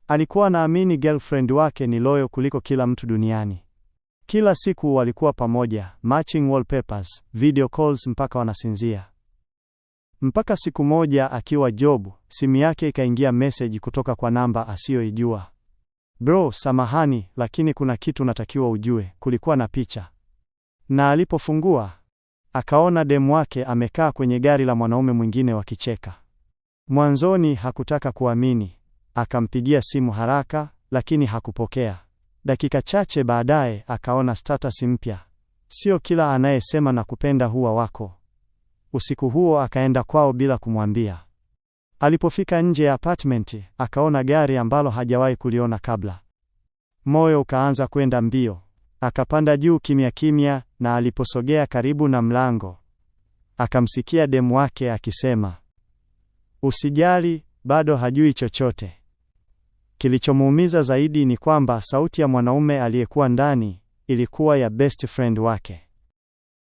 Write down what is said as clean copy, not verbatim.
Alikuwa anaamini girlfriend wake ni loyal kuliko kila mtu duniani. Kila siku walikuwa pamoja, matching wallpapers, video calls mpaka wanasinzia. Mpaka siku moja akiwa job, simu yake ikaingia message kutoka kwa namba asiyoijua. "Bro, samahani, lakini kuna kitu natakiwa ujue." Kulikuwa na picha. Na alipofungua, akaona demu wake amekaa kwenye gari la mwanaume mwingine wakicheka. Mwanzoni hakutaka kuamini. Akampigia simu haraka, lakini hakupokea. Dakika chache baadaye akaona status mpya. "Sio kila anayesema nakupenda huwa wako." Usiku huo akaenda kwao bila kumwambia. Alipofika nje ya apartment, akaona gari ambalo hajawahi kuliona kabla. Moyo ukaanza kwenda mbio. Akapanda juu kimya kimya, na aliposogea karibu na mlango, akamsikia demu wake akisema, "Usijali, bado hajui chochote." Kilichomuumiza zaidi ni kwamba sauti ya mwanaume aliyekuwa ndani ilikuwa ya best friend wake.